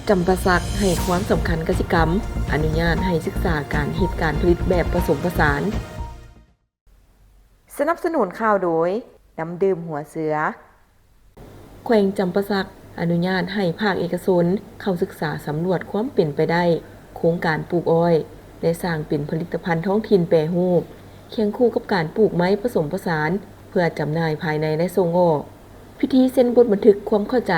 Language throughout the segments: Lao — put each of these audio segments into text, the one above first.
ຈຳປາສັກໃຫ້ຄວາມສຳຄັນກະສິກຳ, ອະນຸຍາດໃຫ້ສຶກສາການເຮັດການຜະລິດແບບປະສົມປະສານ. ສະໜັບສະໜູນຂ່າວໂດຍ ນ້ຳດື່ມຫົວເສືອ. ແຂວງຈຳປາສັກອະນຸຍາດໃຫ້ພາກເອກະຊົນເຂົ້າສຶກສາສຳຫຼວດຄວາມເປັນໄປໄດ້ໂຄງການປູກອ້ອຍ ແລະ ສ້າງເປັນຜະລິດຕະພັນທ້ອງຖິ່ນແປຮູບ, ຄຽງຄູ່ກັບການປູກໄມ້ປະສົມປະສານເພື່ອຈຳໜ່າຍພາຍໃນ ແລະ ສົ່ງອອກ. ພິທີເຊັນບົດບັນທຶກຄວາມເຂົ້າໃຈ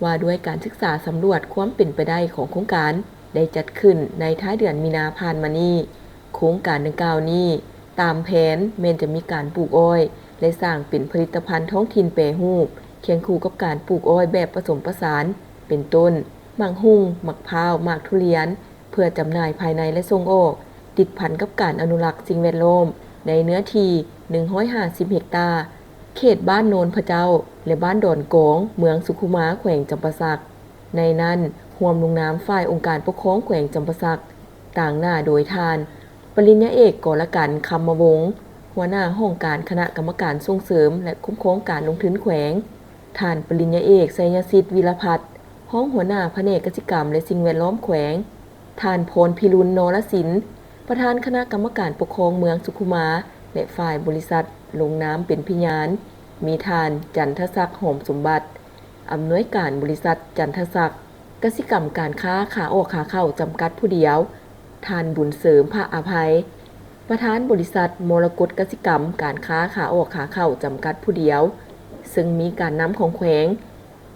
ວ່າດ້ວຍການສຶກສາສຳຫຼວດຄວາມເປັນໄປໄດ້ຂອງໂຄງການ ໄດ້ຈັດຂຶ້ນໃນທ້າຍເດືອນມີນາຜ່ານມານີ້. ໂຄງການດັ່ງກ່າວນີ້ ຕາມແຜນແມ່ນຈະມີການປູກອ້ອຍ ແລະ ສ້າງເປັນຜະລິດຕະພັນທ້ອງຖິ່ນແປຮູບ, ຄຽງຄູ່ກັບການປູກອ້ອຍແບບປະສົມປະສານ ເປັນຕົ້ນ ໝາກຫຸ່ງ, ໝາກພ້າວ, ໝາກທຸລຽນ ເພື່ອຈຳໜ່າຍພາຍໃນ ແລະ ສົ່ງອອກ, ຕິດພັນກັບການອະນຸລັກສິ່ງແວດລ້ອມ ໃນເນື້ອທີ່ໜຶ່ງຮ້ອຍຫ້າສິບເຮັກຕາ, ເຂດບ້ານໂນນພະເຈົ້າ ແລະ ບ້ານດອນກອງ, ເມືອງສຸຂຸມາ, ແຂວງຈຳປາສັກ. ໃນນັ້ນຮ່ວມລົງນາມຝ່າຍອົງການປົກຄອງແຂວງຈຳປາສັກ, ຕາງໜ້າໂດຍທ່ານ ປະລິນຍາເອກ ກໍລະກັນ ຄຳມະວົງ, ຫົວໜ້າຫ້ອງການຄະນະກຳມະການສົ່ງເສີມ ແລະ ຄຸ້ມຄອງການລົງທຶນແຂວງ, ທ່ານ ປະລິນຍາເອກ ໄຊຍະສິດ ວິລະພັດ, ຮອງຫົວໜ້າພະແນກກະສິກຳ ແລະ ສິ່ງແວດລ້ອມແຂວງ, ທ່ານ ພອນພິລຸນ ນໍລະສິນ, ປະທານຄະນະກຳມະການປົກຄອງເມືອງສຸຂຸມາ ແລະ ຝ່າຍບໍລິສັດລົງນາມເປັນພະຍານ, ມີທ່ານ ຈັນທະສັກ ຫອມສົມບັດ, ອຳນວຍການບໍລິສັດ ຈັນທະສັກ ກະສິກຳການຄ້າຂາອອກຂາເຂົ້າ ຈຳກັດຜູ້ດຽວ, ທ່ານ ບຸນເສີມ ພະອະໄພ, ປະທານບໍລິສັດ ມໍລະກົດກະສິກຳການຄ້າຂາອອກຂາເຂົ້າ ຈຳກັດຜູ້ດຽວ, ເຊິ່ງມີການນຳຂອງແຂວງ,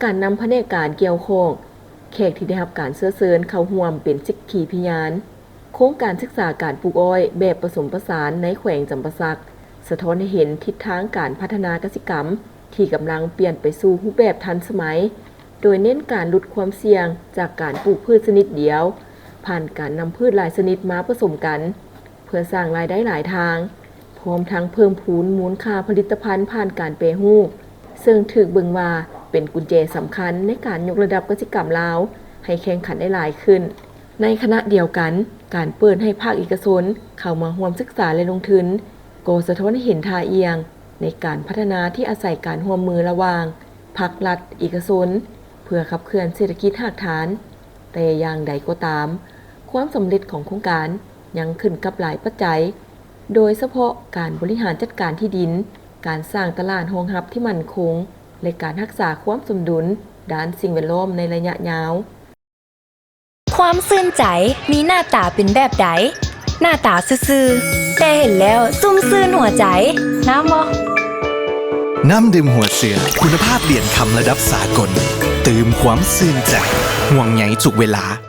ການນຳພະແນກການກ່ຽວຂ້ອງ, ແຂກທີ່ໄດ້ຮັບການເຊື້ອເຊີນເຂົ້າຮ່ວມເປັນສັກຂີພະຍານ. ໂຄງການສຶກສາການປູກອ້ອຍແບບປະສົມປະສານໃນແຂວງຈຳປາສັກ ສະທ້ອນໃຫ້ເຫັນທິດທາງການພັດທະນາກະສິກຳທີ່ກຳລັງປ່ຽນໄປສູ່ຮູບແບບທັນສະໄໝ, ໂດຍເນັ້ນການຫຼຸດຄວາມສ່ຽງຈາກການປູກພືດຊະນິດດຽວ, ຜ່ານການນຳພືດຫຼາຍຊະນິດມາປະສົມກັນ ເພື່ອສ້າງລາຍໄດ້ຫຼາຍທາງ, ພ້ອມທັງເພີ່ມພູນມູນຄ່າຜະລິດຕະພັນຜ່ານການແປຮູບ, ເຊິ່ງຖືກເບິ່ງວ່າເປັນກຸນແຈສຳຄັນໃນການຍົກລະດັບກະສິກຳລາວໃຫ້ແຂ່ງຂັນໄດ້ຫຼາຍຂຶ້ນ. ໃນຂະນະດຽວກັນ, ການເປີດໃຫ້ພາກເອກະຊົນເຂົ້າມາຮ່ວມສຶກສາ ແລະ ລົງທຶນ ກໍສະທ້ອນໃຫ້ເຫັນທ່າອ່ຽງໃນການພັດທະນາທີ່ອາໄສການຮ່ວມມືລະຫວ່າງພາກລັດ, ເອກະຊົນ ເພື່ອຂັບເຄື່ອນເສດຖະກິດຮາກຖານ. ແຕ່ຢ່າງໃດກໍຕາມ, ຄວາມສຳເລັດຂອງໂຄງການຍັງຂຶ້ນກັບຫຼາຍປັດໄຈ, ໂດຍສະເພາະການບໍລິຫານຈັດການທີ່ດິນ, ການສ້າງຕະຫຼາດຮອງຮັບທີ່ໝັ້ນຄົງ ແລະ ການຮັກສາຄວາມສົມດຸນດ້ານສິ່ງແວດລ້ອມໃນໄລຍະຍາວ. ຄວາມຊື່ນໃຈມີໜ້າຕາເປັນແບບໃດ? ໜ້າຕາຊື່ໆ ແຕ່ເຫັນແລ້ວຊຸ່ມຊື່ນຫົວໃຈ. ງາມບໍ່? ນ້ຳດື່ມຫົວເສືອ ຄຸນນະພາບຫຼຽນຄຳລະດັບສາກົນ ຕື່ມຄວາມຊື່ນໃຈ ຫ່ວງໃຍທຸກເວລາ.